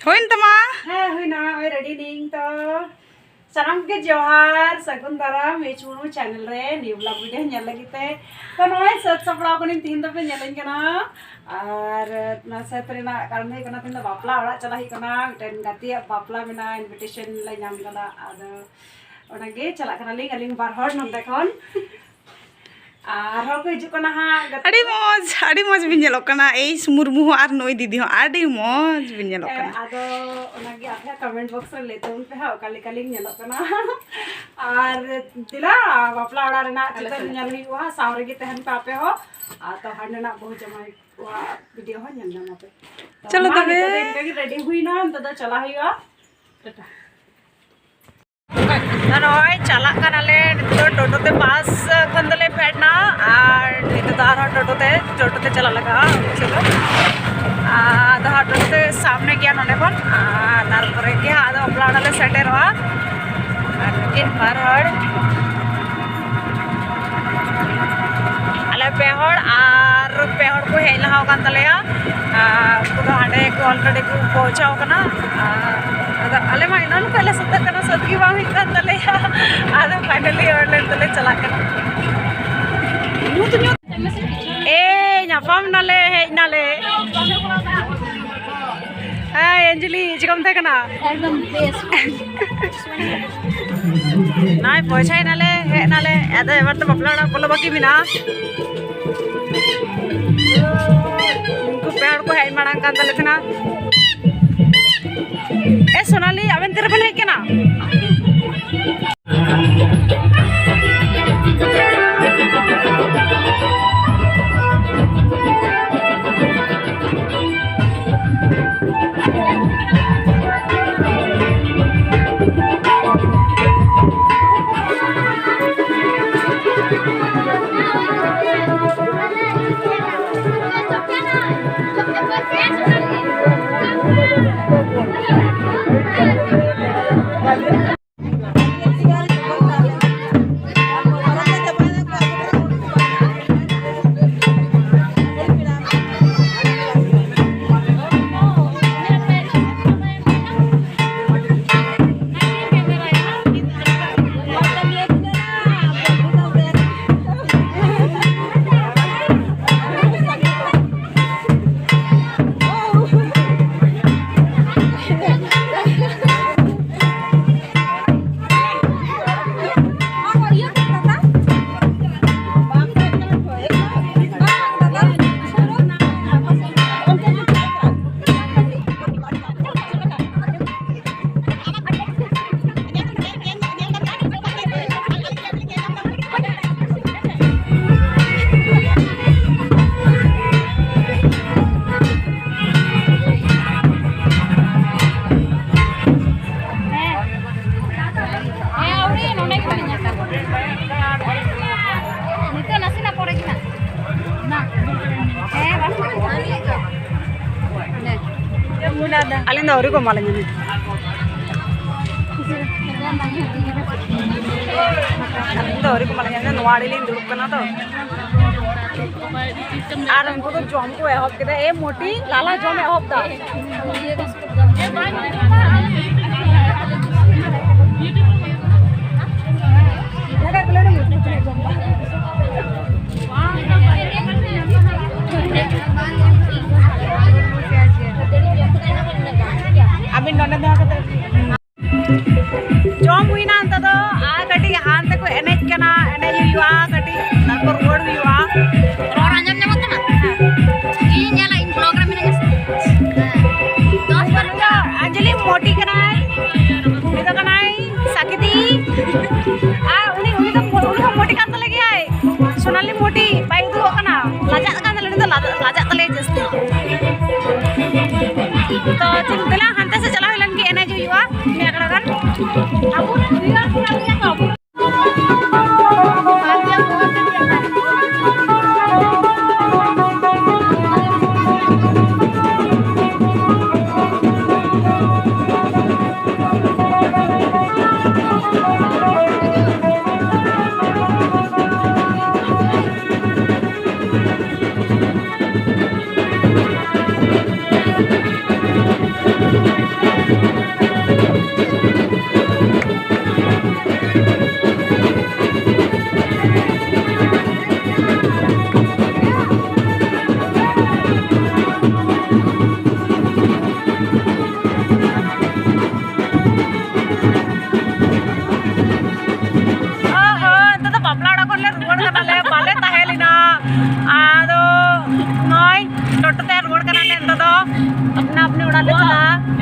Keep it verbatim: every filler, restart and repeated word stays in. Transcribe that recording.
ᱦᱩᱭᱮᱱ ᱛᱟᱢᱟ? ᱦᱮᱸ, ᱦᱩᱭᱱᱟ᱾ ᱱᱚᱜᱼᱚᱭ ᱨᱮᱰᱤ ᱱᱤᱧ ᱛᱚ᱾ ᱥᱟᱱᱟᱢ ᱠᱚᱜᱮ ᱡᱚᱦᱟᱨ, ᱥᱟᱹᱜᱩᱱ ᱫᱟᱨᱟᱢ ᱮᱪ ᱢᱩᱨᱢᱩ ᱪᱮᱱᱮᱞ ᱨᱮ ᱱᱤᱭᱩ ᱵᱞᱚᱜ ᱵᱷᱤᱰᱤᱭᱳ ᱧᱮᱞ ᱞᱟᱹᱜᱤᱫ ᱛᱮ᱾ ᱛᱚ ᱱᱚᱜᱼᱚᱭ ᱥᱟᱹᱛ ᱥᱟᱯᱲᱟᱣ ᱠᱟᱹᱱᱟᱹᱧ, ᱛᱤᱦᱤᱧ ᱫᱚᱯᱮ ᱧᱮᱞᱮᱧ ᱠᱟᱱᱟ᱾ ᱟᱨ ᱱᱚᱣᱟ ᱥᱟᱹᱛ ᱨᱮᱱᱟᱜ ᱠᱟᱨᱚᱱ ᱫᱚ ᱦᱩᱭᱩᱜ ᱠᱟᱱᱟ, ᱛᱤᱦᱤᱧ ᱫᱚ ᱵᱟᱯᱞᱟ ᱚᱲᱟᱜ ᱪᱟᱞᱟᱜ ᱦᱩᱭᱩᱜ ᱠᱟᱱᱟ᱾ ᱢᱤᱫᱴᱮᱱ ᱜᱟᱛᱮᱭᱟᱜ ᱵᱟᱯᱞᱟ ᱢᱮᱱᱟᱜᱼᱟ, ᱤᱱᱵᱷᱤᱴᱮᱥᱚᱱ ᱞᱮ ᱧᱟᱢ ᱠᱟᱫᱟ᱾ ᱟᱫᱚ ᱚᱱᱟᱜᱮ ᱪᱟᱞᱟᱜ ᱠᱟᱱᱟᱞᱤᱧ ᱟᱹᱞᱤᱧ ᱵᱟᱨ ᱦᱚᱲ ᱱᱚᱸᱰᱮ ᱠᱷᱚᱱ᱾ ᱟᱨ ᱦᱚᱲ ᱠᱚ ᱦᱤᱡᱩᱜ ᱠᱟᱱᱟ ᱦᱟᱸᱜ, ᱜᱟᱛᱮ ᱟᱹᱰᱤ ᱠᱚ᱾ ᱢᱚᱡᱽ, ᱟᱹᱰᱤ ᱢᱚᱡᱽ ᱵᱤᱱ ᱧᱮᱞᱚᱜ ᱠᱟᱱᱟ᱾ ᱮᱭ ᱢᱩᱨᱢᱩ ᱦᱚᱸ ᱟᱨ ᱱᱩᱭ ᱫᱤᱫᱤ ᱦᱚᱸ ᱟᱹᱰᱤ ᱢᱚᱡᱽ ᱵᱤᱱ ᱧᱮᱞᱚᱜ ᱦᱮᱸ, ᱠᱟᱱᱟ᱾ ᱟᱫᱚ ᱚᱱᱟᱜᱮ ᱟᱯᱮ ᱠᱚᱢᱮᱱᱴ ᱵᱚᱠᱥ ᱨᱮ ᱞᱟᱹᱭ ᱛᱟᱵᱚᱱ ᱯᱮ ᱦᱟᱸᱜ, ᱚᱠᱟ ᱞᱮᱠᱟᱞᱤᱧ ᱧᱮᱞᱚᱜ ᱠᱟᱱᱟ᱾ ᱟᱨ ᱫᱮᱞᱟ, ᱵᱟᱯᱞᱟ ᱚᱲᱟᱜ ᱨᱮᱱᱟᱜ ᱟᱞᱮ ᱪᱤᱛᱟᱹᱨ ᱥᱮᱱ᱾ ᱧᱮᱞ ᱦᱩᱭᱩᱜᱼᱟ, ᱥᱟᱶ ᱨᱮᱜᱮ ᱛᱟᱦᱮᱱ ᱯᱮ ᱟᱯᱮ ᱦᱚᱸ᱾ ᱟᱨ ᱛᱚ ᱦᱟᱸᱰᱮᱱᱟᱜ ᱵᱟᱹᱦᱩ ᱡᱟᱶᱟᱭ ᱠᱚᱣᱟᱜ ᱵᱷᱤᱰᱤᱭᱳ ᱦᱚᱸ ᱧᱮᱞ ᱧᱟᱢ ᱟᱯᱮ᱾ ᱛᱚ ᱪᱚᱞᱚ ᱢᱟ, ᱛᱚᱵᱮ᱾ ᱱᱤᱛᱚᱜ ᱫᱚ ᱤᱱᱠᱟᱹ ᱜᱮ ᱨᱮᱰᱤ ᱦᱩᱭᱱᱟ, ᱱᱤᱛᱚᱜ ᱫᱚ ᱪᱟᱞᱟᱜ ᱦᱩᱭᱩᱜᱼᱟ᱾ ᱴᱟᱴᱟ᱾ ᱛᱚ ᱱᱚᱜᱼᱚᱭ ᱪᱟᱞᱟᱜ ᱠᱟᱱᱟᱞᱮ ᱱᱤᱛᱚᱜ ᱫᱚ ᱴᱳᱴᱳ ᱛᱮ, ᱵᱟᱥ ᱠᱷᱚᱱ ᱫᱚᱞᱮ ᱯᱷᱮᱰ ᱱᱟ᱾ ᱟᱨ ᱱᱤᱛᱚᱜ ᱫᱚ ᱟᱨᱦᱚᱸ ᱴᱳᱴᱳ ᱛᱮ, ᱴᱳᱴᱳ ᱛᱮ ᱪᱟᱞᱟᱜ ᱞᱟᱜᱟᱜᱼᱟ ᱚᱯᱷᱤᱥ ᱫᱚ᱾ ᱟᱫᱚ ᱦᱟᱸᱜ ᱴᱳᱴᱳ ᱛᱮ ᱥᱟᱢᱱᱮ ᱜᱮᱭᱟ ᱱᱚᱸᱰᱮ ᱠᱷᱚᱱ, ᱟᱨ ᱛᱟᱨᱯᱚᱨᱮ ᱜᱮ ᱦᱟᱸᱜ ᱟᱫᱚ ᱵᱟᱯᱞᱟ ᱚᱲᱟᱜ ᱞᱮ ᱥᱮᱴᱮᱨᱚᱜᱼᱟ᱾ ᱟᱨ ᱱᱩᱠᱤᱱ ᱵᱟᱨ ᱦᱚᱲ, ᱟᱞᱮ ᱯᱮ ᱦᱚᱲ ᱟᱨ ᱯᱮ ᱦᱚᱲ ᱠᱚ ᱦᱮᱡ ᱞᱟᱦᱟ ᱟᱠᱟᱱ ᱛᱟᱞᱮᱭᱟ᱾ ᱟᱨ ᱩᱱᱠᱩ ᱫᱚ ᱦᱟᱸᱰᱮ ᱠᱚ ᱚᱞᱨᱮᱰᱤ ᱠᱚ ᱯᱳᱣᱪᱷᱟᱣ ᱠᱟᱱᱟ᱾ ᱟᱨ ᱟᱫᱚ ᱟᱞᱮ ᱢᱟ ᱮᱱᱟᱱ ᱠᱷᱚᱱ ᱞᱮ ᱥᱟᱹᱛᱟᱹᱜ ᱠᱟᱱᱟ, ᱥᱟᱹᱛ ᱜᱮ ᱵᱟᱝ ᱦᱩᱭᱩᱜ ᱠᱟᱱ ᱛᱟᱞᱮᱭᱟ᱾ ᱟᱫᱚ ᱯᱷᱟᱭᱱᱟᱞᱤ ᱚᱸᱰᱮ ᱫᱚᱞᱮ ᱪᱟᱞᱟᱜ ᱠᱟᱱᱟ᱾ ᱧᱩᱛ ᱧᱩᱛ᱾ ᱮ, ᱧᱟᱯᱟᱢ ᱱᱟᱞᱮ, ᱦᱮᱡ ᱱᱟᱞᱮ᱾ ᱦᱮᱸ, ᱚᱧᱡᱚᱞᱤ, ᱪᱮᱠᱟᱢ ᱛᱟᱦᱮᱸ ᱠᱟᱱᱟ? ᱮᱠᱫᱚᱢ ᱵᱮᱥ᱾ ᱱᱚᱜᱼᱚᱭ ᱯᱳᱣᱪᱷᱟᱭ ᱱᱟᱞᱮ, ᱦᱮᱡ ᱱᱟᱞᱮ᱾ ᱟᱫᱚ ᱮᱵᱟᱨ ᱫᱚ ᱵᱟᱯᱞᱟ ᱚᱲᱟᱜ ᱵᱚᱞᱚ ᱵᱟᱹᱠᱤ ᱢᱮᱱᱟᱜᱼᱟ᱾ ᱩᱱᱠᱩ ᱯᱮ ᱦᱚᱲ ᱠᱚ ᱦᱮᱡ ᱢᱟᱲᱟᱝ ᱠᱟᱱ ᱛᱟᱞᱮ ᱛᱟᱦᱮᱱᱟ᱾ ᱮ ᱥᱳᱱᱟᱞᱤ, ᱟᱵᱮᱱ ᱛᱤᱨᱮᱵᱮᱱ ᱦᱮᱡ ᱠᱟᱱᱟ? ᱟᱹᱞᱤᱧ ᱫᱚ ᱟᱹᱣᱨᱤ ᱠᱚ ᱮᱢᱟᱞᱤᱧᱟ᱾ ᱟᱹᱞᱤᱧ ᱫᱚ ᱟᱹᱣᱨᱤ ᱠᱚ ᱮᱢᱟᱞᱤᱧᱟ, ᱱᱚᱣᱟ ᱟᱹᱰᱤ ᱞᱤᱧ ᱫᱩᱲᱩᱵ ᱠᱟᱱᱟ ᱛᱚ᱾ ᱟᱨ ᱩᱱᱠᱩ ᱫᱚ ᱡᱚᱢ ᱠᱚ ᱮᱦᱚᱵ ᱠᱮᱫᱟ᱾ ᱮ ᱢᱚᱴᱤ, ᱞᱟᱞᱟ ᱡᱚᱢ ᱮᱦᱚᱵ ᱫᱟ᱾ ᱟᱹᱵᱤᱱ ᱱᱚᱰᱮ ᱫᱚᱦᱚ ᱠᱟᱛᱮ ᱡᱚᱢ ᱦᱩᱭᱱᱟ᱾ ᱱᱤᱛᱚᱜ ᱫᱚ ᱟᱨ ᱠᱟᱹᱴᱤᱡ ᱦᱟᱱᱛᱮ ᱠᱚ ᱮᱱᱮᱡ ᱠᱟᱱᱟ, ᱮᱱᱮᱡ ᱦᱩᱭᱩᱜᱼᱟ ᱠᱟᱹᱴᱤᱡ, ᱛᱟᱨᱯᱚᱨ ᱨᱩᱣᱟᱹᱲ ᱦᱩᱭᱩᱜᱼᱟ᱾ ᱨᱚᱲ ᱟᱸᱡᱚᱢ ᱧᱟᱢᱚᱜ ᱠᱟᱱᱟ? ᱤᱧ ᱧᱮᱞᱟ, ᱤᱧ ᱵᱞᱚᱜ ᱨᱮ ᱢᱤᱱᱟᱹᱧᱟ ᱥᱮ᱾ ᱦᱮᱸ᱾ ᱫᱚᱥ ᱵᱟᱨ ᱱᱩᱭ ᱫᱚ ᱟᱧᱡᱚᱞᱤ ᱢᱚᱴᱤ ᱠᱟᱱᱟᱭ, ᱱᱩᱭ ᱫᱚ ᱠᱟᱱᱟᱭ ᱥᱟᱠᱤᱫᱤ᱾ ᱟᱨ ᱩᱱᱤ, ᱩᱱᱤ ᱫᱚ, ᱩᱱᱤ ᱦᱚᱸ ᱢᱚᱴᱤ ᱠᱟᱱ ᱛᱟᱞᱮ ᱜᱮᱭᱟᱭ, ᱥᱳᱱᱟᱞᱤ ᱢᱚᱴᱤ ᱵᱟᱭ ᱩᱫᱩᱜᱚᱜ ᱠᱟᱱᱟ, ᱞᱟᱡᱟᱜ ᱠᱟᱱ ᱛᱟᱞᱮ, ᱩᱱᱤ ᱫᱚ ᱞᱟᱡᱟᱜ, ᱞᱟᱡᱟᱜ ᱛᱟᱞᱮᱭᱟ ᱡᱟᱹᱥᱛᱤ᱾ ᱛᱚ ᱪᱮᱫ ᱫᱮᱞᱟ ᱦᱟᱱᱛᱮ ᱥᱮᱫ ᱪᱟᱞᱟᱣ ᱦᱩᱭ ᱞᱮᱱ ᱜᱮ, ᱮᱱᱮᱡ ᱦᱩᱭᱩᱜᱼᱟ ᱢᱤᱫ ᱟᱠᱷᱲᱟ ᱜᱟᱱ᱾ ᱟᱵᱚ ᱦᱩᱭᱩᱜᱼᱟ, ᱦᱩᱭᱩᱜᱼᱟ, ᱦᱩᱭᱩᱜᱼᱟ ᱛᱚ ᱟᱵᱚ᱾ ᱚ ᱦᱚᱸ, ᱱᱤᱛᱚᱜ ᱫᱚ ᱵᱟᱯᱞᱟ ᱚᱲᱟᱜ ᱠᱷᱚᱱ ᱞᱮ ᱨᱩᱣᱟᱹᱲ ᱠᱟᱱᱟᱞᱮ, ᱵᱟᱞᱮ ᱛᱟᱦᱮᱸ ᱞᱮᱱᱟ᱾ ᱟᱫᱚ ᱱᱚᱜᱼᱚᱭ ᱴᱳᱴᱳ ᱛᱮ ᱨᱩᱣᱟᱹᱲ ᱠᱟᱱᱟᱞᱮ ᱱᱤᱛᱚᱜ ᱫᱚ, ᱟᱯᱱᱟ ᱟᱯᱱᱤ ᱚᱲᱟᱜ ᱞᱮ ᱪᱟᱞᱟᱜᱼᱟ᱾